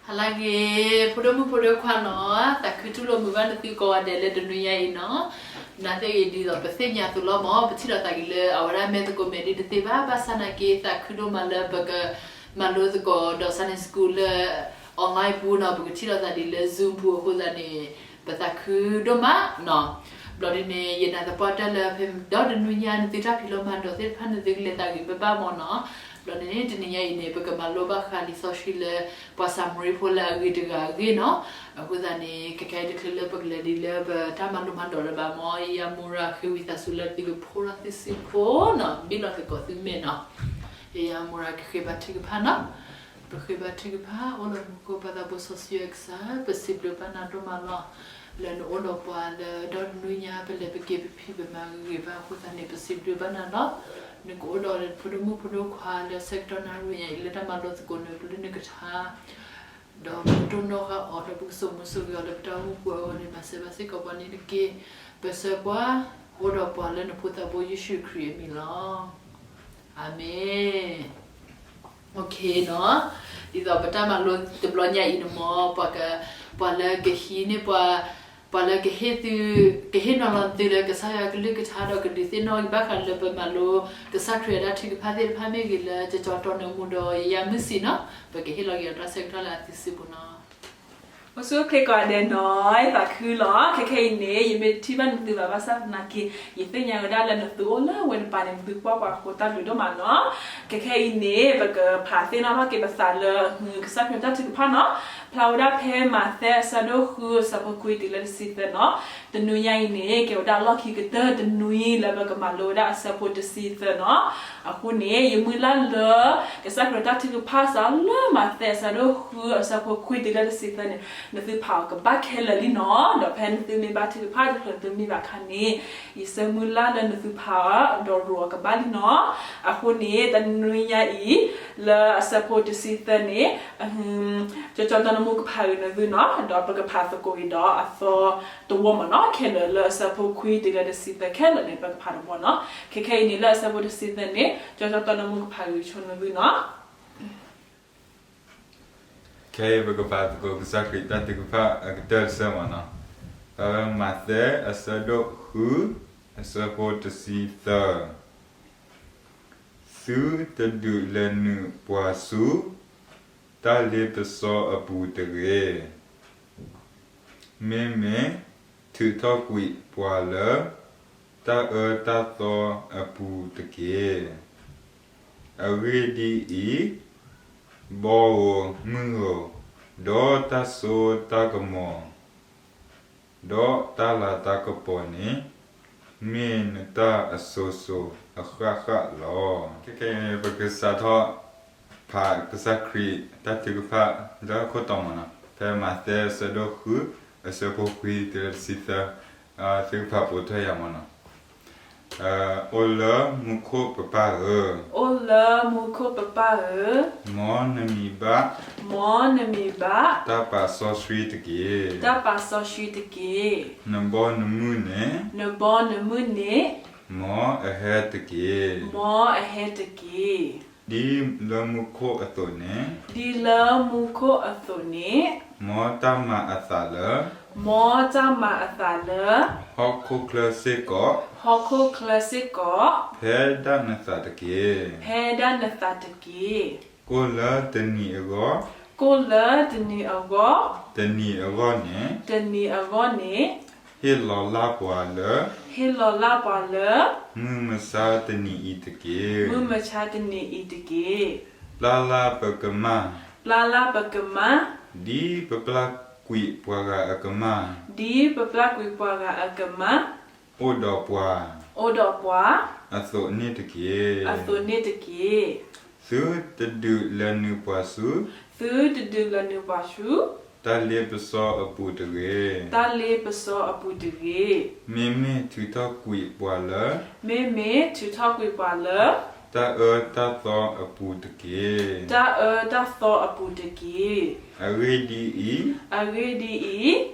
ဟါလၢအဂ့ၤ ဖိဒိၣ်မုၣ်ဖိဒိၣ်ခွါနီၤ, သးခုတူၢ်လိာ်မုာ်ဘၣ်နသုကိးဂၤဒဲးလၢတနွံညါအံၤနီၤ. နာ်သက့ဒ်သိးပသ့ၣ်ညါအသိးလီၤမး ပထံၣ်လိာ်သးဒ်လၢအဝဲဒၣ်မဲာ်သကိးမဲာ်ဒ်တသ့ဘၣ်, ဘၣ်ဆၣ်နာ်က့သးခုဒိၣ်မးလၢပကမၤလိသကိးဒီး Sunday School လၢ online ပူၤနီၤ, ပကထံၣ်လိာ်သးဒ်လၢ Zoom ပူၤအဃိသတးန့ၣ် ပသးခုဒိၣ်မးနီၤ. ဘျီဒ်န့ၣ် ယနာ်သပှၢ်တၢၢ်လၢဖဲဒီတနွံညါ နသုတၢ်ဖံးလိမၤဒိးသ့ၣ်တဖၣ် နသုကလဲၤသးဂ့ၤဘၣ်ဘၣ်မးနီၤ. ဘျီဒ်န့ၣ် တနံၤညါအံၤန့ၣ် ပကမၤလိဘၣ်ဃးလံာ်စီဆှံလၢ ပှၤစၤမရံဖိလၢအဂ့ၤတဂၤအဂ့ၢ်နီၤ. အဃိသတးန့ၣ် ခဲခဲအံၤတချုးလၢပကလဲၤဒ်လၢပတၢ်မၤလိမၤဒိးလၢၤဘၣ်မး ယၤမူရၤဃ့ဝံသးစူၤလၢသုကဖှိၣ်ထီၣ်သုစုဖိနီၤ, ဘံၣ်လီၤသကိးသုမဲာ်နီၤ. ယၤမူရၤကဃ့ဘါထုကဖၣ်နီၤ. ပဃ့ဘါထုကဖၣ်. အိၣ်လၢမူခိၣ်ပၢ်သးဘိစီဆှံယွၤကစၢ်, ပစံးဘျုးဘၣ်နၤဒိၣ်မးလီၤ. လၢနအိၣ်ဒီးပှၤလၢဒီတနွံညါ ပလဲၤပက့ၤပဖံးပမၤဂ့ၤဂ့ၤဘၣ်အဃိသတးန့ၣ် ပစံးဘျုးဘၣ်နၤလီၤ. နကအိၣ်ဒီးဖိဒိၣ်မုၣ်ဖိဒိၣ်ခွါလၢဆၢကတီၢ်နၣ်ရံၣ်ညါအံၤ လၢတၢ်မၤလိသကိးနကလုၢ်နကထါ ဒီးပကတိၢ်နီၣ်ဃာ်အီၤ ဒီးပကစိာ်မူစိာ်ဂဲၤအီၤလၢပတၢ်အိၣ်မူပူၤအဂီၢ်န့ၣ် မၤစၢၤဘၣ်စ့ၢ်ကီးပှၤန့ၣ်တက့ၢ်. ပဆၢပှၤ အိၣ်ဒီးပှၤလၢနဖိသးဘိယ့ၣ်ၡူးခရံာ်အမံၤလီၤ. အၤမ့ၣ်. ဒ်သိးပတၢ်မၤလိတဘျီညါအံၤန့ၣ်မး ပှၤလၢကဟံးန့ၢ်ပှၤ ပှၤလၢကဟ့ၣ်သု ကဟ့ၣ်နီၤလီၤသုလၢကစၢ်ယွၤကလုၢ်ကထါ ဒီးကဒုးသ့ၣ်နီၣ်ဘၣ်ဃးလၢပမၤလိ ကစၢ်ခရံာ်အတၢ်ထုကဖၣ်သ့ၣ်တဖၣ်မ့ၢ်ဂ့ၤ လၢကၠီကၠီတီနၢမူဒီးယယၤမုၢ်ဆံးနီၤ, ပကဟ့ၣ်လီၤက့ၤအတၢ်ဆၢကတီၢ်လၢအသုစုပူၤနီၤ. အိၣ်ဆူၣ်အိၣ်ချ့ကိးဂၤဒဲးနီၤ, ယသးခုလီၤ. ခဲခဲအံၤန့ၣ် ယမ့ၢ်တထံၣ်ဘၣ်နသုဘၣ် ဘၣ်ဆၣ်သနာ်က့ ယသ့ၣ်ညါဝဲဒၣ်လၢနသုအိၣ်လၢဝဲတပၤန့ၣ် နသုကွၢ်ပှၤဃိတၢ်ဘျုးဒိၣ်မးနီၤ. ခဲခဲအံၤန့ၣ် ပကဖးသ့ၣ်နီၣ်ဘၣ်က့ၤပသးလၢ ကစၢ်ခရံာ်တၢ်ထုကဖၣ်နီၤ. ဖျါဝဲဒၣ်ဖဲမးသဲအဆၢဒိၣ်ဃုအဆၢဖိခွံတုၤလၢတဆံသၢနီၤ. တနွံညါအံၤန့ၣ် ကဲဝဲဒၣ်လီၢ်ခံကတၢၢ်တနွံလၢပကမၤလိဝဲဒၣ်အဆၢဖိတဆံသၢနီၤ. အဃိန့ၣ် ယမုၢ်လၢ်လၢ ကစၢ်ခရံာ်တၢ်ထုကဖၣ်စးလၢမးသဲအဆၢဒိၣ်ဃုအဆၢဖိခွံတုၤလၢတဆံသၢန့ၣ် နသုဖးအီၤကဘၣ်ခဲလၢာ်လံနီၤ. ဒီးဖဲနသုမ့ၢ်ဘါထုကဖၣ်တချုးသုမံဘၣ်အခါန့ၣ် ယဆၢမုၢ်လၢ်လၢနသုဖးအီၤဒီးရိၤအီၤကဘၣ်လံနီၤ. အဃိန့ၣ် တနွံညါအံၤ လၢအဆၢဖိတဆံသၢန့ၣ် ကၠီကၠီတီနၢမူကဖးဂ့ၤနသုနီၤ, ဒီးပကဖးသကိးက့ၤဒီးအသီတဝီမးနီၤ, ခဲလၢာ်လၢအဆၢဖိခွံတုၤလၢတဆံသၢခဲလၢာ်န့ၣ် ပကဖးတဝီနီၤ. ခဲခဲအံၤန့ၣ် လၢအဆၢဖိတဆံသၢန့ၣ် ကၠီကၠီတီနၢမူကဖးဂ့ၤဆိနသုနီၤ. ခဲအံၤပကဖးသကိးကစၢ်ခရံာ်တၢ်ထုကဖၣ်အကတၢၢ်တဆၢမးနီၤ. ဖဲမးသဲအဆၢဒိၣ်ဃု အဆၢဖိတဆံသၢ သုတဒုးလဲၤနုာ်ပှၤဆူ တၢ်လ့ပစီအပူၤတဂ့ၤ. မ့မ့ၢ်ထုးထီၣ်ကွံာ်ပှၤလၢ တၢ်အၢတၢ်သီအပူၤတက့ၢ်. အဂ့ၢ်ဒ်အံၤ, ဘီဧိၤမုၢ်ဧိၤ, ဒီးတၢ်စိတၢ်ကမီၤ ဒီးတၢ်လၤတၢ်ကပီၤန့ၣ် မ့ၢ်နတၢ်အစိၤစိၤအဃၣ်ဃၣ်လီၤ. ခဲခဲအံၤ ပကစးထီၣ်ဖးကစၢ်ခရံာ်တၢ်ထုကဖၣ်လၢခိၣ်တီမးနီၤ. ဖဲမးသဲအဆၢဒိၣ်ဃု အဆၢဖိခွံတုၤလၢတဆံသၢ, သုကဖးပိာ်ထွဲယၤမးနီၤ. အိၣ်လၢမူခိၣ်ပပၢ်ဧၢ, အိၣ်လၢမူခိၣ်ပပၢ်ဧၢ, မ်နမံၤဘၣ်, မ်နမံၤဘၣ်, တၢ်ပာ်စီဆှံတက့ၢ်, တၢ်ပာ်စီဆှံတက့ၢ်. နဘီနမုၢ်န့ၣ်, နဘီနမုၢ်န့ၣ်, မ်အဟဲတက့ၢ်, မ်အဟဲတက့ၢ်. ဒ်လၢမူခိၣ်အသိးန့ၣ်, ဒ်လၢမူခိၣ်အသိးန့ၣ်, မ်တၢ်မၤအသးလၢ, မ်တၢ်မၤအသးလၢ, ဟီၣ်ခိၣ်ချၢစ့ၢ်ကီး, ဟီၣ်ခိၣ်ချၢစ့ၢ်ကီး, ဖဲဒၣ်နသးတက့ၢ်, ဖဲဒၣ်နသးတက့ၢ်. ကိၣ်လၢတနံၤအဂီၢ်, ကိၣ်လၢတနံၤအဂီၢ်, တနံၤအဂီၢ်န့ၣ်, တနံၤအဂီၢ်န့ၣ်, ဟ့ၣ်လီၤလၢ်ပှၤလၢ, ဟ့ၣ်လီၤလၢ်ပှၤလၢ, မုၢ်မဆါတနံၤအံၤတက့ၢ်, မုၢ်မဆါတနံၤအံၤတက့ၢ်. ပျၢ်လၢ်ပကမၢ်, ပျၢ်လၢ်ပကမၢ်, ဒ်ပပျၢ်ကွံာ်ပှၤဂၤအကမၢ်, ဒ်ပပျၢ်ကွံာ်ပှၤဂၤအကမၢ်, အိၣ်ဒီးပှၤ, အိၣ်ဒီးပှၤ, အသိးန့ၣ်တက့ၢ်, အသိးန့ၣ်တက့ၢ်. သုတဒုးလဲၤနုာ်ပှၤဆူ, သုတဒုးလဲၤနုာ်ပှၤဆူ, တၢ်လ့ပစီအပူၤတဂ့ၤ, တၢ်လ့ပစီအပူၤတဂ့ၤ. မ့မ့ၢ်ထုးထီၣ်ကွံာ်ပှၤလၢ, မ့မ့ၢ်ထုးထီၣ်ကွံာ်ပှၤလၢ, တၢ်အၢတၢ်သီအပူၤတက့ၢ်, တၢ်အၢတၢ်သီအပူၤတက့ၢ်. အဂ့ၢ်ဒ်အံၤ, အဂ့ၢ်ဒ်အံၤ,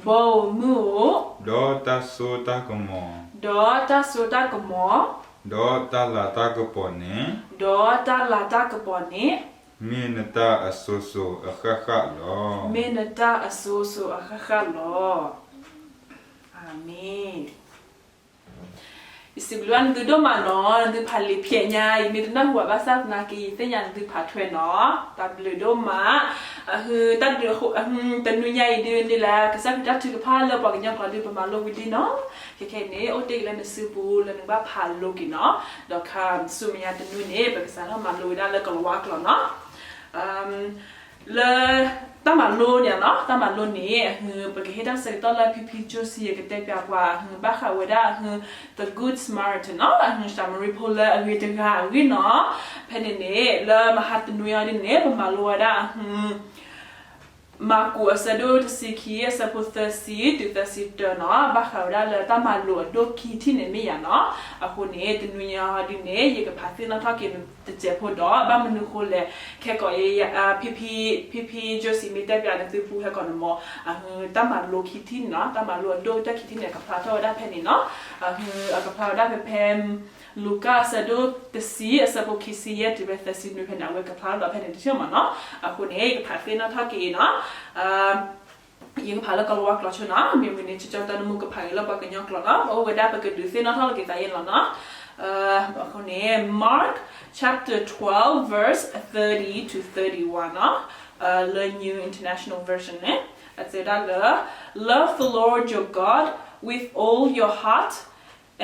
ဘီဧိၤမုၢ်ဧိၤ, ဘီဧိၤမုၢ်ဧိၤ, ဒီးတၢ်စိတၢ်ကမီၤ, ဒီးတၢ်စိတၢ်ကမီၤ, ဒီးတၢ်လၤတၢ်ကပီၤန့ၣ်, ဒီးတၢ်လၤတၢ်ကပီၤန့ၣ်, မ့ၢ်နတၢ်အစိၤစိၤအဃၣ်ဃၣ်လီၤ. မ့ၢ်နတၢ်အစိၤစိၤအဃၣ်ဃၣ်လီၤ. အၤမ့ၣ်. ယစံးဘျုးဘၣ်နသုဒိၣ်မးနီၤ, နသုဖးလံာ်ဖျဲးညါ ယမ့ၢ်တနၢ်ဟူဘၣ်ဆၣ်သနာ်က့ ယသ့ၣ်ညါနသုဖးထွဲနီၤ, တၢ်ဘျုးဒိၣ်မး. အဟ တၢ်ဒုးအဃိ အဟ တနွံညါအံၤဒုးန့ၣ်လၢ ကစၢ်ခရံာ်တၢ်ထုကဖၣ်လၢပှၤကညီကျိာ်ဒုး ပမၤလိဝံၤလံနီၤ. ခဲခဲအံၤန့ၣ် အိၣ်တ့ၢ်က့ၤလၢနစုပူၤ လၢနကဘၣ်ဖးလိက့ၤနီၤ, ဒီးခါဆူမဲာ်ညါတနွံန့ၣ် ပကစးထီၣ်မၤလိဝဲဒၣ်လၢကလၤဝါကျိာ်နီၤ. လၢတၢ်မၤလိန့ၣ်နီၤ, တၢ်မၤလိန့ၣ် အဟ ပကဟ့ၣ်တၢ်ဆၢကတီၢ်လၢ ဖံဖံ Josie ကတဲပၠးပှၤ အဟ ဘၣ်ဃးဝဲဒၣ်အဟ The Good Samaritan နီၤ, အဟ ၡၤမရံဖိလၢအဂ့ၤတဂၤအဂ့ၢ်နီၤ. ဖဲန့ၣ်န့ၣ် လၢမဟါတနွံအံၤဒ်န့ၣ် ပမၤလိဝဲဒၣ်အဟ မၢ်ကူးအဆၢဒိၣ်တဆံခံ အဆၢဖိသၢဆံတုၤသၢဆံတၢနီၤ, ဘၣ်ဃးဝဲဒၣ်လၢတၢ်မၤလိာ်အဒိၣ်ခံထံၣ်န့ၣ်မ့ၢ်ယၤနီၤ. အဃိန့ၣ် တနွံညါအံၤဒ်န့ၣ် ယကဖးသ့ၣ်နီၣ်ထီၣ်က့ၤတစဲးဖိဒီး ဘၣ်မနုၤဃိလဲၣ်, ခဲကိး ဖံဖံ ဖံဖံ Josie မ့ၢ်တဲပၠးနသုပူၤဟဲကိးန့ၣ်မ့ၢ် အဟ တၢ်မၤလိခံထံၣ်န့ၣ်နီၤ, တၢ်မၤလိအဒိၣ်တၢ်ခံထံၣ်န့ၣ် အကဖျါထီၣ်ဝဲဒၣ်ဖဲန့ၣ်နီၤ. အဟ အကဖျါဝဲဒၣ်ဖဲဖဲ လူၤကၣ်အဆၢဒိၣ်တဆံ အဆၢဖိခံဆံယဲၢ်တုၤဖဲသၢဆံနွံဖဲန့ၣ် အဝဲကဖျါထီၣ်ဒီးဖဲန့ၣ်တထံၣ်မ့ၢ်နီၤ. အဃိန့ၣ် ယကဖးသ့ၣ်နီၣ်ထီၣ်က့ၤနီၤ. ယကဖးလၢကလၤဝါကျိာ်ဆိနီၤ, မ့ၢ်ဝံၤန့ၣ် ကၠီကၠီတၢ်နမူကဖးက့ၤလၢပှၤကညီကျိာ်နီၤ, ပအိၣ်ဝဲဒၣ်ပကဒုးသ့ၣ်နီၣ်ထီၣ်လီၤက့ၤသးယဲၢ်လီၤနီၤ. အဃိန့ၣ် Mark chapter twelve verse thirty to thirty-one နီၤ, လၢ New International Version န့ၣ် အစံးဝဲဒၣ်လၢ Love the Lord your God with all your heart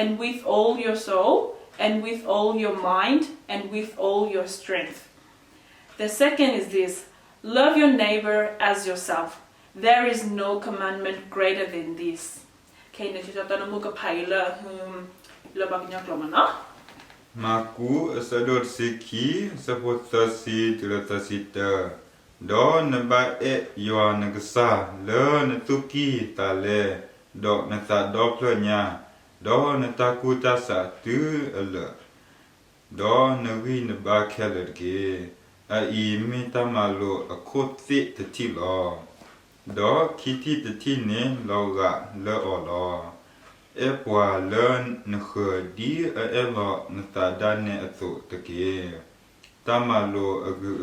and with all your soul and with all your mind and with all your strength. The second is this: love your neighbor as yourself. There is no commandment greater than this. ခဲအံၤန့ၣ် ကၠီကၠီတၢ်နမူကဖးက့ၤလၢ လၢပှၤကညီကျိာ်မ့ၢ်နီၤ. မၢ်ကူး အဆၢဒိၣ်တဆံခံ အဆၢဖိသၢဆံတုၤလၢသၢဆံတၢ, ဒီးနဘၣ်အဲၣ်ယွၤနကစၢ်လၢနသူၣ်ကံၢ်သးလဲ, ဒီးနသးဒီဖျၢၣ်ညါ, ဒီးနတၢ်ကူၣ်တၢ်ဆးတုၤအလၢာ်, ဒီးနဂံၢ်နဘါခဲလၢာ်တက့ၢ်. အအံၤမ့ၢ်တၢ်မၤလိာ်အခိၣ်သ့ၣ်တထံၣ်လီၤ. ဒီးခံထံၣ်တထံၣ်န့ၣ်လီၤဂာ်လၢအီၤလီၤ. အဲၣ်ပှၤလၢနဃၢၤဒ်အအဲၣ်လီၤနသးဒၣ်နဲအသိးတက့ၢ်. တၢ်မၤလိာ်အဂုၤအဂၤ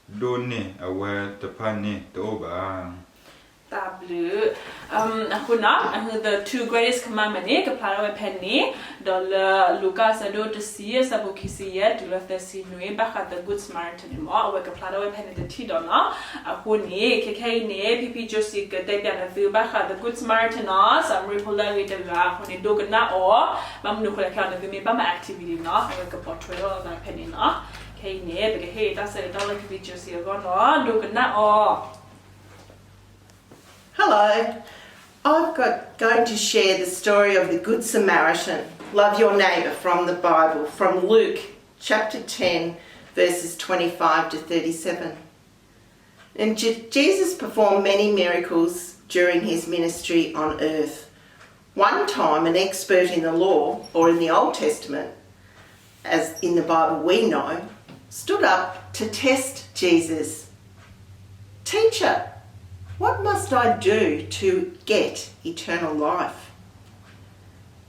ဒိၣ်န့ၢ်အဝဲတဖၣ်န့ၣ်တအိၣ်ဘၣ်. တၢ်ဘျုး. အဃိနီၤ အဟ the two greatest commandment န့ၣ် ကဖျါထီၣ်ဝဲဖဲန့ၣ်, ဒီးလၢလူၤကၣ်အဆၢဒိၣ်တဆံ အဆၢဖိခံဆံယဲၢ်တုၤလၢသၢဆံနွံ ဘၣ်ဃး the Good Samaritan န့ၣ်မ့ၢ် အဝဲကဖျါထီၣ်ဝဲဖဲန့ၣ်တထံၣ်ဒီးနီၤ. အဃိန့ၣ် ခဲခဲအံၤန့ၣ် ဖံဖံ Josie ကတဲပၠးနသုဘၣ်ဃး the Good Samaritan နီၤ, ၡၤမရံဖိလၢအဂ့ၤတဂၤအဃိန့ၣ် ဒိကနၣ်အီၤ, ဘၣ်မနုၤဃိလဲၣ် ခဲအံၤနသုမ့ၢ်ဘၣ်မၤ activity နီၤ အဝဲကပိာ်ထွဲထီၣ်အသးဖဲန့ၣ်နီၤ. ခဲအံၤန့ၣ် ပကဟ့ၣ်တၢ်ဆၢကတီၢ်လၢဖံဖံ Josie အဂီၢ်နီၤ, ဒိကနၣ်အီၤ. Hello, I've got going to share the story of the Good Samaritan. Love your neighbour from the Bible, from Luke chapter ten, verses twenty-five to thirty-seven. And Je- Jesus performed many miracles during his ministry on earth. One time, an expert in the law, or in the Old Testament, as in the Bible we know, stood up to test Jesus. Teacher, what must I do to get eternal life?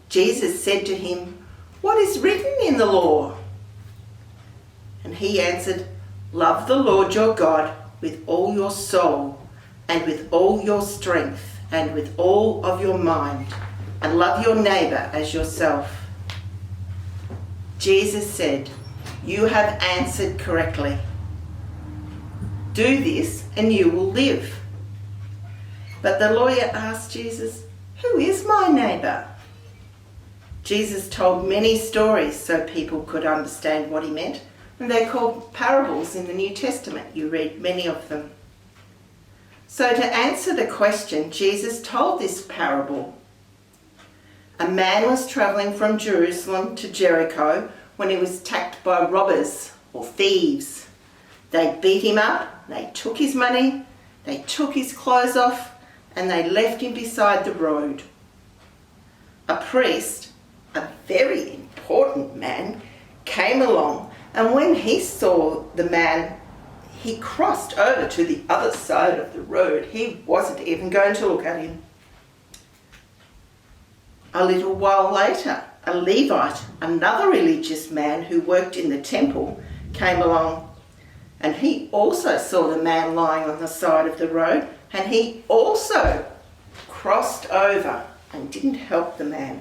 Jesus said to him, what is written in the law? And he answered, love the Lord your God with all your soul and with all your strength and with all of your mind, and love your neighbour as yourself. Jesus said, you have answered correctly. Do this and you will live. But the lawyer asked Jesus, who is my neighbour? Jesus told many stories so people could understand what he meant, and they're called parables in the New Testament. You read many of them. So, to answer the question, Jesus told this parable. A man was travelling from Jerusalem to Jericho when he was attacked by robbers or thieves. They beat him up, they took his money, they took his clothes off, and they left him beside the road. A priest, a very important man, came along, and when he saw the man, he crossed over to the other side of the road. He wasn't even going to look at him. A little while later, a Levite, another religious man who worked in the temple, came along. And he also saw the man lying on the side of the road, and he also crossed over and didn't help the man.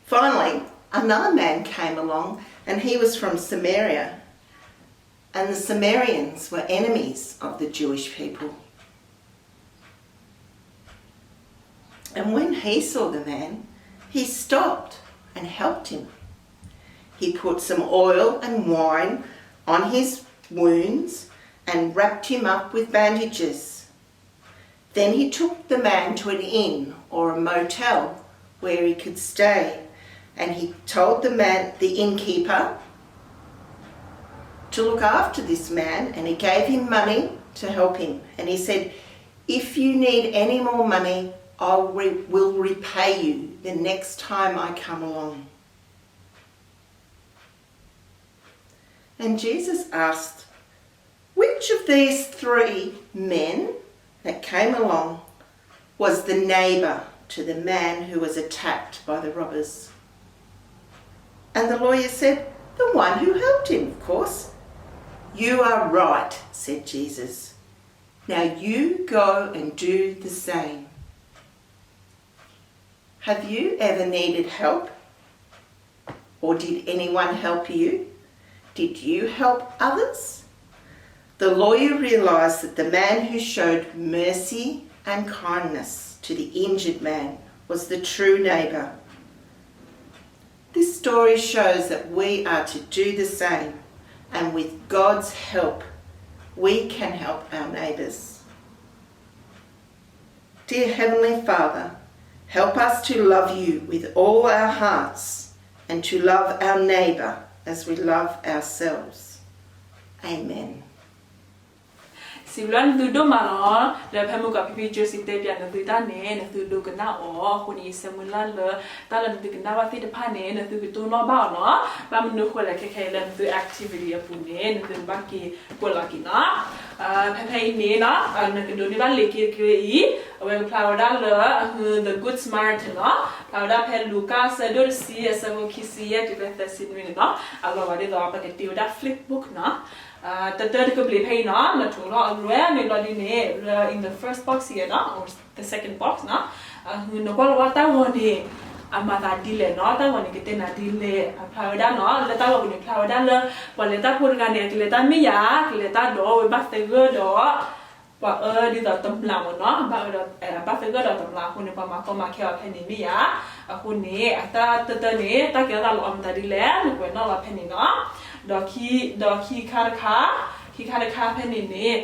Finally, another man came along, and he was from Samaria, and the Samaritans were enemies of the Jewish people. And when he saw the man, he stopped and helped him. He put some oil and wine on his wounds and wrapped him up with bandages. Then he took the man to an inn or a motel where he could stay, and he told the man, the innkeeper, to look after this man, and he gave him money to help him. And he said, "If you need any more money, I re- will repay you the next time I come along." And Jesus asked, "Which of these three men that came along was the neighbor to the man who was attacked by the robbers?" And the lawyer said, "The one who helped him, of course." "You are right," said Jesus. "Now you go and do the same." Have you ever needed help? Or did anyone help you? Did you help others? The lawyer realized that the man who showed mercy and kindness to the injured man was the true neighbor. This story shows that we are to do the same, and with God's help, we can help our neighbors. Dear Heavenly Father, help us to love you with all our hearts and to love our neighbor as we love ourselves. Amen. စံးဘျုးနသုဒိၣ်မးလီၤ. လၢဖဲမုၢ်ကီးဖံဖံ Josie တဲပၠးနသုတၢ်န့ၣ် နသုဒိကနၣ်အီၤအဃိန့ၣ် ယဆၢမုၢ်လၢ်လၢ တၢ်လၢနသုကနၣ်ဘၣ်သ့ၣ်တဖၣ်န့ၣ် နသုကတိၢ်နီၣ်ဘၣ်အီၤနီၤ. ဘၣ်မနုၤဃိလဲၣ် ခဲခဲအံၤလၢနသု activity အပူၤန့ၣ် နသုကဘၣ်က့ၤကွဲးလီၤက့ၤနီၤ. ဖဲဖဲအံၤန့ၣ်နီၤ နကဒိးန့ၢ်ဘၣ်လံာ်က့တက့ၢ်အံၤ အဝဲကဖျါဝဲဒၣ်လၢ အဟု The Good Samaritan နီၤ. ဖျါဝဲဒၣ်ဖဲလူၤကၣ်အဆၢဒိၣ်တဆံ အဆၢဖိခံဆံယဲၢ်တုၤဖဲသၢဆံနွံန့ၣ်နီၤ. အလီၤဂာ်ဒ်သိးပကတ့ဝဲဒၣ် flip book နီၤ. တၢတၢတကဘျံးဖဲအံၤနီၤ နထိးလီၤအလွဲၢ်မ့ၢ်ဘျီဒ်န့ၣ် လၢ in the first box ယဲနီၤ or the second box နီၤ. အဟု နကွၢ်လီၤဝဲတၢ်ဂီၤန့ၣ် အမၤသးဒ်လဲၣ်နီၤ. တၢ်ဂီၤန့ၣ်ကတဲနၤဒ်လဲၣ်. အဖျါဝဲဒၣ်နီၤ လၢတၢ်ဂီၤပူၤန့ၣ် ဖျါဝဲဒၣ်လၢ ပှၤလဲၤတၢ်ဖိတဂၤန့ၣ် အကလဲၤတၢ်မ့ၢ်ယၤ ကလဲၤတၢ်ဒီးဝဲဘၣ်သဂၢၢ်ဒီး ပှၤအၢဒ်သိးတမျာ်မ့ၢ်နီၤ. ဘၣ်အၢဒီး ဘၣ်သဂၢၢ်ဒီးတမျာ်အဃိန့ၣ် ပှၤမၤကီမၤခဲအီၤဖဲန့ၣ်မ့ၢ်ယၤ. အဃိန့ၣ် အတၢ်တၢတၢန့ၣ် တၢ်ကဲထီၣ်သးလၢအီၤမတၤဒ်လဲၣ် နကွဲးနီၣ်လီၤဖဲန့ၣ်နီၤ. ဒီး ဒီးခံခါတခါ ခံခါတခါဖဲန့ၣ်န့ၣ်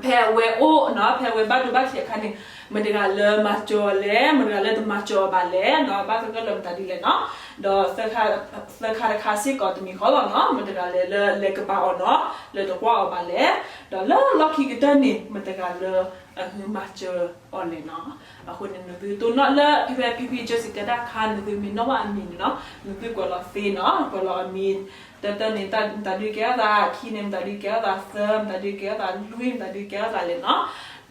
ဖဲအဝဲအိၣ်နီၤ ဖဲအဝဲဘၣ်ဒိဘၣ်ထံးအခါန့ၣ် မတၤတဂၤလၢမၤစၢၤအီၤလဲၣ် မတၤတဂၤလၢတမၤစၢၤအီၤဘၣ်လဲၣ်နီၤ ဘၣ်သဂၢၢ်လၢမတၤဒ်လဲၣ်နီၤ. ဒီး သၢခါတခါစ့ၢ်ကီးတမံၤဃီလီၤနီၤ မတၤတဂၤလဲၣ်လၢလဲၤကပၤအီၤနီၤ လၢတကွၢ်အီၤဘၣ်လဲၣ်. ဒီးလၢလီၢ်ခံကတၢၢ်န့ၣ် မတၤတဂၤလၢအဟုမၤစၢၤအီၤလဲၣ်နီၤ. အဃိန့ၣ် နသုတိၢ်နီၣ်လၢ ဖဲဖဲဖံဖံ Josie တဲဒၣ်အခါ နသုမ့ၢ်နီၣ်ဘၣ်အမံၤန့ၣ်နီၤ နသုကွဲးလီၤသ့နီၤ ကွဲးလီၤအမံၤ တၢတၢန့ၣ် မတၤဒုးကဲထီၣ်သး ခံန့ၣ် မတၤဒုးကဲထီၣ်သး သၢ မတၤဒုးကဲထီၣ်သး လွံၢ် မတၤဒုးကဲထီၣ်သးလဲၣ်နီၤ.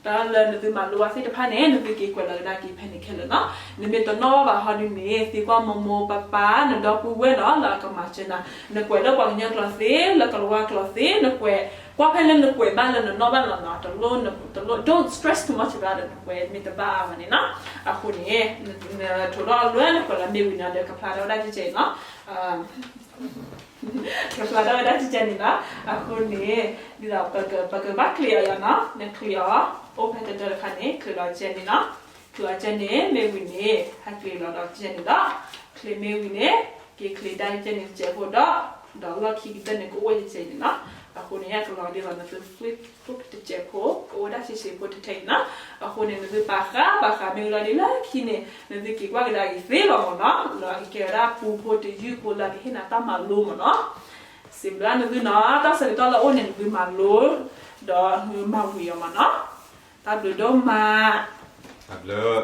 တၢ်လၢနသုမၤလိဘၣ်သ့ၣ်တဖၣ်န့ၣ် နသုက့ၤကွဲးလီၤကဒါက့ၤဖဲန့ၣ်ခဲလၢာ်နီၤ. နမ့ၢ်တနီၣ်ဘၣ်ဘၣ်ဟီဒ်န့ၣ် သံကွၢ်မိၢ်မိၢ်ပၢ်ပၢ် နဒီပုၢ်ဝဲၢ်နီၤ လၢအကမၤစၢၤနၤ နကွဲးလၢပှၤကညီကျိာ်သ့ လၢကလၤဝါကျိာ်သ့ နကွဲး ကွၢ်ဖဲလၢနကွဲးဘၣ်လၢနနီၣ်ဘၣ်လီၤနီၤ တလိၣ် တလိၣ် don't stress too much about it နကွဲးမ့ၢ်တဘၣ်အါဘၣ်န့ၣ်နီၤ. အဃိန့ၣ် နထိးထီၣ်အလွဲၢ် နကွဲးလီၤမ့ၢ်ဝံၤနီၤ ဒီးကဖျါထီၣ်ဝဲဒၣ်ကဲကဲအံၤနီၤ ကဖျါထီၣ်ဝဲဒၣ်ကဲကဲန့ၣ်နီၤ. အဃိန့ၣ် ဒ်သိးပက ပကဘၣ်ချ့အီၤယၤနီၤ နချ့အီၤ အိၣ်ဖဲတၢတၢတခါန့ၣ် ချ့လီၤကဲန့ၣ်နီၤ. ချ့လီၤကဲန့ၣ် မ့ၢ်ဝံၤန့ၣ် ဟဲချ့လီၤဒီးကဲန့ၣ်ဒီး ချ့မ့ၢ်ဝံၤန့ၣ် က့ၤချ့ဒၣ်ကဲန့ၣ်တစဲးဖိဒီး ဒီးလီၢ်ခံကတၢၢ်န့ၣ် ကအိၣ်ဝဲကဲန့ၣ်နီၤ. အဃိန့ၣ် ယကလီၤဒ်သိးနသု flip book တစဲးဖိ ကအိၣ်ဝဲဒၣ်ဆံးဆံးဖိတထဲအံၤနီၤ. အဃိန့ၣ် နသုပာ်ဃာ် ပာ်ဃာ်မ့ၢ်ဝံၤလီၤဒ်လၢခံန့ၣ် နသုက့ၤကွၢ်ကဒါက့ၤသ့လီၤမ့ၢ်နီၤ လၢအကကဲဝဲဒၣ်ပူဖိတယုၢ်ဖိလၢအကဟ့ၣ်နၤတၢ်မၤလိမ့ၢ်နီၤ. စံးဘျုးနသုနီၤ တၢ်ဆၢကတီၢ်လၢအအိၣ်န့ၣ် နသုမၤလိ ဒီးနသုမၤဝံၤအီၤမ့ၢ်နီၤ. တၢ်ဘျုးဒိၣ်မး တၢ်ဘျုး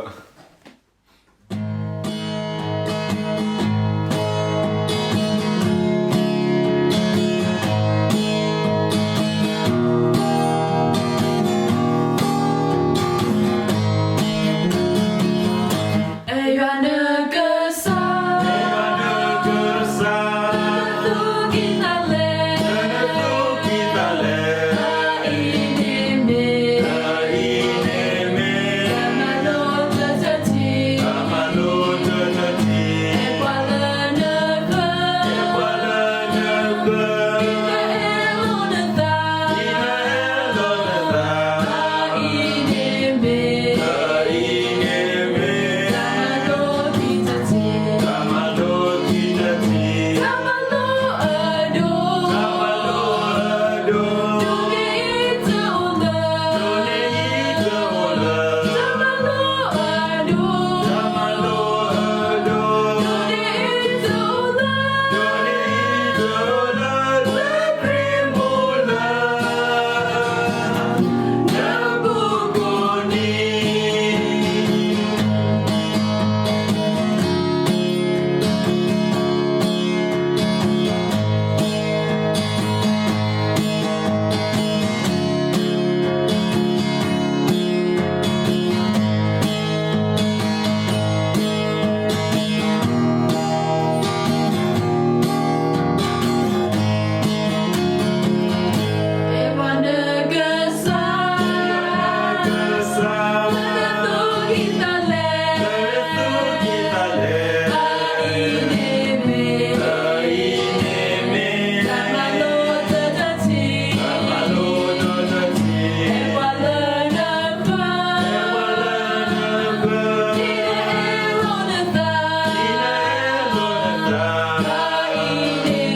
တၢ်အံၤန့ၣ်မ့ၢ် တၢ်မၤလိခံထၢထံး တၢ်မၤလိအဒိ တၢ်မၤလိအဒိ ဒိးန့ၢ်အံၤတအိၣ်လၢ ဒိးန့ၢ်အံၤတအိၣ်လၢ တၢ်မၤလိအဒိ တၢ်မၤလိအဒိ ဒိးန့ၢ်အံၤတအိၣ်လၢ ဒိးန့ၢ်အံၤတအိၣ်လၢ ဖဲခရံာ်မူလၢ တၢ်ပူၤကိးနံၤ တၢ်မၤလိအဒိ တၢ်မၤလိအဒိ ဒိးန့ၢ်အံၤတအိၣ်လၢ ဒိးန့ၢ်အံၤတအိၣ်လၢ တၢ်မၤလိအဒိ တၢ်မၤလိအဒိ ဒိးန့ၢ်အံၤတအိၣ်လၢ ဒိးန့ၢ်အံၤတအိၣ်လၢ ဖဲခရံာ်မူလၢ တၢ်ပူၤကိးနံၤ ဖဲခရံာ်မူ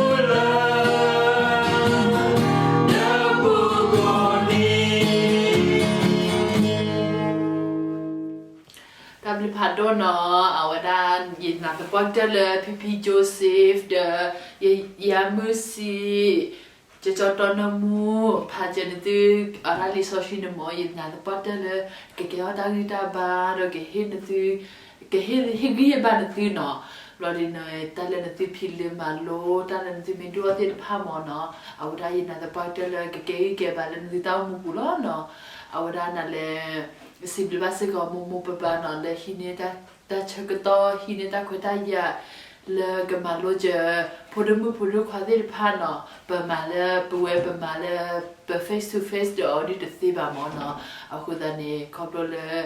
လၢ တၢ်ပူၤကိးနံၤ တၢ်ဘျုးဖးဒိၣ်နီၤ, အဝဲဒၣ် ယနာ်သပှၢ်ကတၢၢ်လၢ ဖံဖံ Joseph ဒီး ယ ယၤမုၢ်စံ ကၠီကၠီတီနၢမူ ဖးစၢၤနသု အတၢ်လံာ်စီဆှံန့ၣ်မ့ၢ် ယနာ်သပှၢ်ကတၢၢ်လၢ ကကဲထီၣ်တၢ်ဂံၢ်တၢ်ဘါ ဒီးကဟ့ၣ်နသု ကဟ့ၣ်ဟ့ၣ်ဂံၢ်ဟ့ၣ်ဘါနသုနီၤ. ဘျီဒ်န့ၣ် တၢ်လၢနသုဖံးလၢမၤလိ တၢ်လၢနသုမ့ၢ်ဒိၣ်ထီၣ်သ့ၣ်တဖၣ်မ့ၢ်နီၤ, အဝဲဒၣ်ယနာ်သပှၢ်ကတၢၢ်လၢကကဲဂံၢ်ကဲဘါလၢနသုတၢ်အိၣ်မူပူၤလီၤနီၤ. အဝဲဒၣ်နၤလၢ စံးဘျုးဘၣ်စ့ၢ်ကီးမိၢ်မိၢ်ပၢ်ပၢ်နီၤ လၢဟံးန့ၢ်တၢ်ဆၢကတီၢ် ဟံးန့ၢ်တၢ်ခွဲးတၢ်ယာ် လၢကမၤလိစၢၤ ဖိဒိၣ်မုၣ်ဖိဒိၣ်ခွါသ့ၣ်တဖၣ်နီၤ. ပမၤလၢပဝဲ ပမၤလၢပ face to face ဒီးအီၤဒ်တသ့ဘၣ်မ့ၢ်နီၤ. အဃိသတးန့ၣ် ခီဖျိလၢ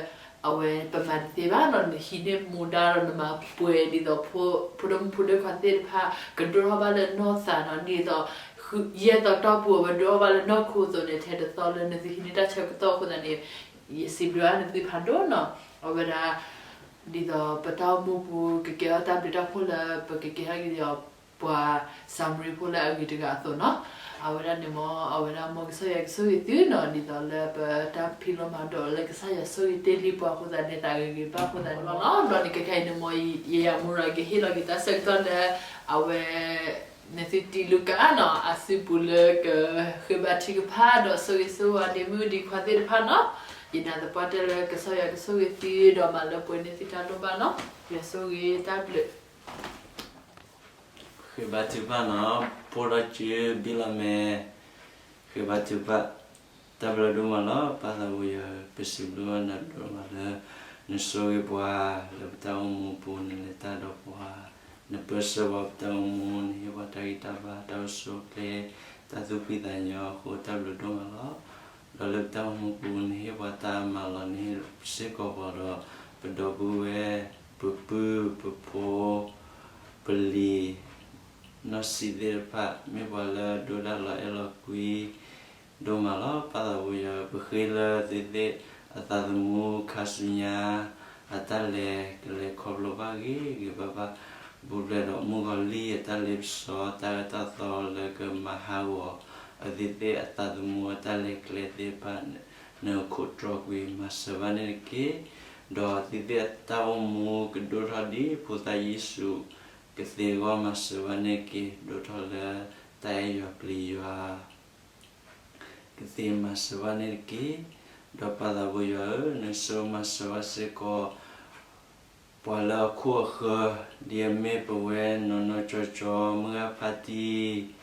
အဝဲပမၤတသ့ဘၣ်နီၤ နဟံးန့ၢ်မူဒါဒီးနမၤပှဲၤဒ်သိး ဖိဒိၣ်မုၣ်ဖိဒိၣ်ခွါသ့ၣ်တဖၣ် ကဒိၣ်ထီၣ်ဘၣ်လၢနီၢ်သးနီၤ ဒ်သိး ယဲၢ်သီတီၢ်ပူၤအဝဲဒိၣ်ထီၣ်ဘၣ်လၢနီၢ်ခိအသိးန့ၣ် ထဲတသီလၢနသုဟံးန့ၢ်တၢ်ဆၢကတီၢ်အဃိသတးန့ၣ် ယစံးဘျုးဘၣ်နသုဖးဒိၣ်နီၤ. အဝဲဒၣ် ဒ်သိးပတၢ်အိၣ်မူပူၤ ကကဲထီၣ်တၢ်ဘျုးတၢ်ဖှိၣ်လၢပကကဲထီၣ်က့ၤဒီး ပှၤစၤမရံဖိလၢအဂ့ၤတဂၤအသိးနီၤ. အဝဲဒၣ်န့ၣ်မ့ၢ် အဝဲဒၣ်မ်ကစၢ်ယွၤကဆိၣ်ဂ့ၤသုနီၤ ဒ်သိးလၢပတၢ်ဖံးလိမၤဒိးလၢကစၢ်ယွၤဆိၣ်ဂ့ၤတ့ၢ်လံပှၤအဃိသတးန့ၣ် သးဂ့ၤဂ့ၤဘၣ်အဃိသတးန့ၣ်လီၤ. ဘျီန့ၣ်ခဲခါအံၤန့ၣ်မ့ၢ် ယယၤမူရၤကဟ့ၣ်လီၤက့ၤတၢ်ဆၢကတီၢ်လၢ အဝဲ နသုတံၤလူၤကၣ်နီၤ အစုပူၤလၢကဃ့ဘါထုကဖၣ်ဒီးဆိၣ်ဂ့ၤဆိၣ်ဝါဒ့မုၣ်ဒ့ခွါသ့ၣ်တဖၣ်နီၤ. ယနာ်သပှၢ်ကတၢၢ်လၢကစၢ်ယွၤကဆိၣ်ဂ့ၤသု ဒီးမၤလၢပှဲၤန့ၢ်သုတၢ်လိၣ်ဘၣ်နီၤ. ယွၤဆိၣ်ဂ့ၤတၢ်ဘျုး ဃ့ဘါထုကဖၣ်နီၤ, ဖိဒီးစုဘံလီၤမဲာ်, ဃ့ဘါထုကဖၣ်, တၢ်ဘျုးဒိၣ်မးလီၤ. ပၢ်သးဝံယွၤဧၢ, ပစံးဘျုးဘၣ်နၤဒိၣ်မးလၢ နဆိၣ်ဂ့ၤပှၤ လၢပတၢ်အိၣ်မူပူၤ နလဲၤတၢ်ဒီးပှၤ, နပၢၢ်ဆှၢပှၤပတၢ်အိၣ်မူ, နဟ့ၣ်ပှၤတၢ်ဂံၢ်တၢ်ဘါ တၢ်အိၣ်ဆူၣ်အိၣ်ချ့ တၢ်သူၣ်ဖှံသးညီအဃိ တၢ်ဘျုးဒိၣ်မးလီၤ. ဒီးလၢပတၢ်အိၣ်မူပူၤ နဟ့ၣ်ပှၤတၢ်မၤလီၤ နဟ့ၣ်စ့ၢ်ကီးပှၤဒီး ပဒီပုၢ်ဝဲၢ် ပပုၢ်ပဖိ ပလံၤ နီၢ်ဆံးသ့ၣ်တဖၣ် မ့ၢ်ပှၤလၢဒိၣ်တၢ်လီၤအဲၣ်လီၤကွံ ဒိၣ်မးလီၤ. ပၢ်သးဝံယွၤဧၢ, ပဃ့လၢသုသ့ၣ်အသးသမူ ခါဆူညါ အတၢ်လဲၤကလဲၤခီဖျိဘၣ်ဂ့ၤဂ့ၤဘၣ်ဘၣ်, ပူၤဖျဲးဒီးမုၢ်ဂီၤလံၢ်အတၢ်လ့ပစီ တၢ်အၢတၢ်သီလၢကမၤဟးဂီၤ အသုသ့ၣ်အသးသမူအတၢ်လဲၤကျဲသ့ၣ်တဖၣ် နခိးတြီကွံာ်မၤစၢၤဘၣ်န့ၣ်တက့ၢ်. ဒီးသုသ့ၣ်အတၢ်အိၣ်မူကဒိၣ်ထီၣ်ဒ်ဖိသၣ်ယ့ၣ်ၡူး ကသ့အဂီၢ် မၤစၢၤဘၣ်န့ၣ်တက့ၢ်. ဒိၣ်ထီၣ်လၢတၢ်အဲၣ်ယွၤပျံၤယွၤ ကသ့မၤစၢၤဘၣ်န့ၣ်တက့ၢ်. ဒီးပၢ်သးဝံယွၤဧၢ, နဆိၣ်မၤစၢၤဘၣ်စ့ၢ်ကီး ပှၤလၢအခိၣ်အဃၢၤ ဒ်အမ့ၢ်ပဝဲနီၢ်နီၢ်ကၠီကၠီ မုၢ်ဂၢ်ဖါတံၢ်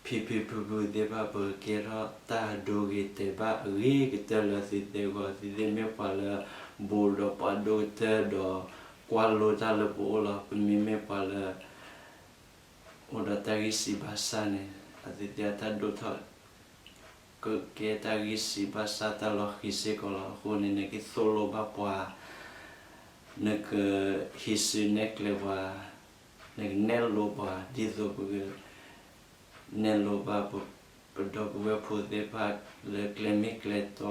ဖံဖံဖုဖုသ့ၣ်တဖၣ် ပကကဲထီၣ်တၢ်ဒိဂ့ၤတဲာ်ဘၣ်အဂ့ၤကတၢၢ်လၢသုသ့ၣ်အဂီၢ်, သုသ့ၣ်မ့ၢ်ပှၤလၢ ဘူးဒီးပှၤဒိၣ်ကတၢၢ်ဒီး ကွၢ်လိတၢ်လၢပအိၣ်လီၤ. ပမ့မ့ၢ်ပှၤလၢ အိၣ်ဒီးတၢ်ဂံၢ်စၢ်ဘါစၢ်န့ၣ် အသုသ့ၣ်အတၢ်ဒိၣ်ထီၣ် ကကဲတၢ်ဂံၢ်စၢ်ဘါစၢ်တၢ်လီၤဃံၤစ့ၢ်ကီးလီၤ. အဃိန့ၣ် နကသိၣ်လိဘၣ်ပှၤ, နကဟံးစုနဲၣ်ကျဲပှၤ, နကနဲၣ်လိပှၤ ဒ်သိးပကနဲၣ်လိဘၣ် ပဒီပုၢ်ဝဲၢ်ဖိသ့ၣ်တဖၣ်လၢကျဲမ့ၢ်ကျဲတီ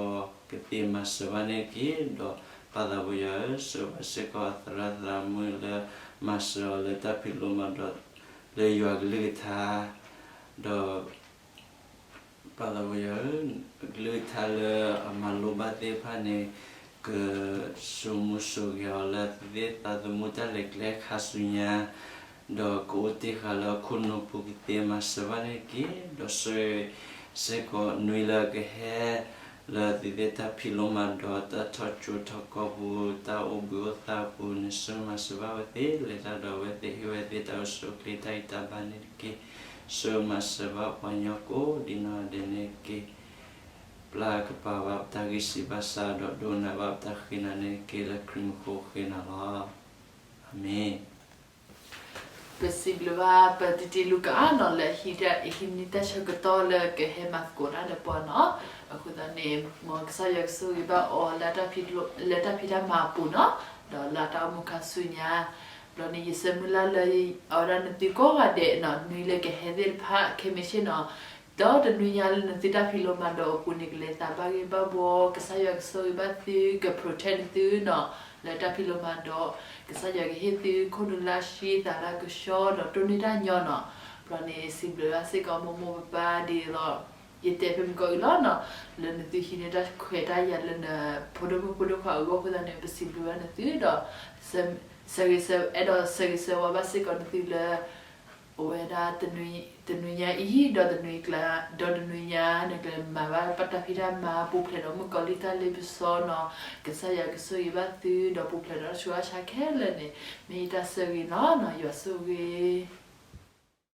ကသ့မၤစၢၤဘၣ်န့ၣ်တက့ၢ်. ဒီးပၢ်သးဝံယွၤဧၢ, ဆှၢဘၣ်စ့ၢ်ကီးအသရၣ်သရၣ်မုၣ်လၢမၤစၢၤအီၤလၢတၢ်ဖံးလိမၤဒိး လၢယွၤကလုၢ်ကထါ, ဒီး ပၢ်သးဝံယွၤဧၢ, ကလုၢ်ကထါလၢအမၤလိဘၣ်သ့ၣ်တဖၣ်န့ၣ် ကဆိမိၣ်ဆိဂ့ၤအီၤလၢသုသ့ၣ်သးသမူတၢ်လဲၤကျဲခါဆူညါ ဒီးကအိၣ်တ့ၢ်ဃာ်လၢခိၣ်နူာ်ပူၤကသ့မၤစၢၤဘၣ်န့ၣ်တက့ၢ်. ဒီးဆၢဂ့ၤစ့ၢ်ကီးနွံလၢကဟဲ လၢသုသ့ၣ်တၢ်ဖံးလိမၤဒိးတၢ်ထီၣ်ကၠိထီၣ်ကီၢ်ပူၤ တၢ်အိၣ်ဘှံးအိၣ်သါပူၤန့ၣ် ဆၢဂ့ၤမၤစၢၤဘၣ်ဝဲသ့ၣ် လဲၤတၢ်ဒီးဝဲသ့ၣ် ဟ့ၣ်ဝဲသ့ၣ်တၢ်အိၣ်ဆူၣ်အိၣ်ချ့တၢ်ဂံၢ်တၢ်ဘါန့ၣ်တက့ၢ်. ဆၢဂ့ၤမၤစၢၤဘၣ်ပှၤကညီကိးဒံးနီၢ်ဒဲးန့ၣ်တက့ၢ်. ပျၢ်ကပၤဘၣ်ပတၢ်ဂံၢ်စၢ်ဘါစၢ် ဒီးဒိကနၣ်ဘၣ်ပတၢ်ဃ့နၤန့ၣ်တက့ၢ်. လၢခရံာ်မံၤဃိဃ့နၤလီၤ. အၤမ့ၣ်. ပစံးဘျုးဘၣ်ပတံၤတံၤလူၤကါနီၤ လၢဟံးန့ၢ်တၢ်ဆၢကတီၢ်လၢကဟဲမၤသကိးတၢ်ဒီးပှၤနီၤ. အဃိသတးန့ၣ် မ်ကစၢ်ယွၤကဆိၣ်ဂ့ၤဘၣ်အီၤ လၢတၢ်ဖံးတၢ်မၤအပူၤနီၤ, ဒီးလၢတၢ်အိၣ်မူခါဆူညါ. ဘျီန့ၣ် ယဆၢမုၢ်လၢ်လၢ အဝဲဒၣ်နသုကိးဂၤဒဲးနီၤ နွံလၢကဟဲသ့ၣ်တဖၣ် ခဲမုၢ်ဆ့ၣ်နီၤ ဒီးတနွံညါလၢနသုတၢ်ဖံးလိမၤဒိးအပူၤန့ၣ် ကလဲၤသးဘၣ်ဂ့ၤဘၣ်ဘှီ, ကစၢ်ယွၤကဆိၣ်ဂ့ၤဘၣ်သု က protect နသုနီၤ လၢတၢ်ဖံးလိမၤဒိး, ကစၢ်ယွၤကဟ့ၣ်သုခိၣ်နူာ်လၢအဆှံသးလၢကဆှီဒီးတိၢ်န့ၢ်တၢ်ညီနီၤ. ဘျီန့ၣ် စံးဘျုးဘၣ်စ့ၢ်ကီးမိၢ်မိၢ်ပၢ်ပၢ်ဒ်သိး ယတဲဖဲမုၢ်ကီၢ်အံၤလီၤနီၤ, လၢနသုဟံးန့ၢ်တၢ်ခွဲးတၢ်ယာ်လၢနဖိဒိၣ်မုၣ်ဖိဒိၣ်ခွါအဂီၢ်အဃိသတးန့ၣ် ပစံးဘျုးဘၣ်နသုဒီး ဆၢဂ့ၤဆၢ အဲၣ်ဒိးဆၢဂ့ၤဆၢဝါဘၣ်စ့ၢ်ကီးနသုလၢ အဝဲဒၣ် တနွံညါအံၤ ဒီးတနွံကျါ ဒီးတနွံညါ နကလဲၤမၤဘၣ်ပတၢ်ဖံးတၢ်မၤ ပူၤဖျဲးဒီးမုၣ်ကီၤလံၢ်တၢ်လ့ပစီနီၤ, ကစၢ်ယွၤကဆိၣ်ဂ့ၤဘၣ်သု ဒီးပူၤဖျဲးဒီးတၢ်ဆူးတၢ်ဆါခဲလၢာ်န့ၣ် မ့ၢ်ယတၢ်ဆၢဂ့ၤလီၤနီၤ, ယွၤဆိၣ်ဂ့ၤ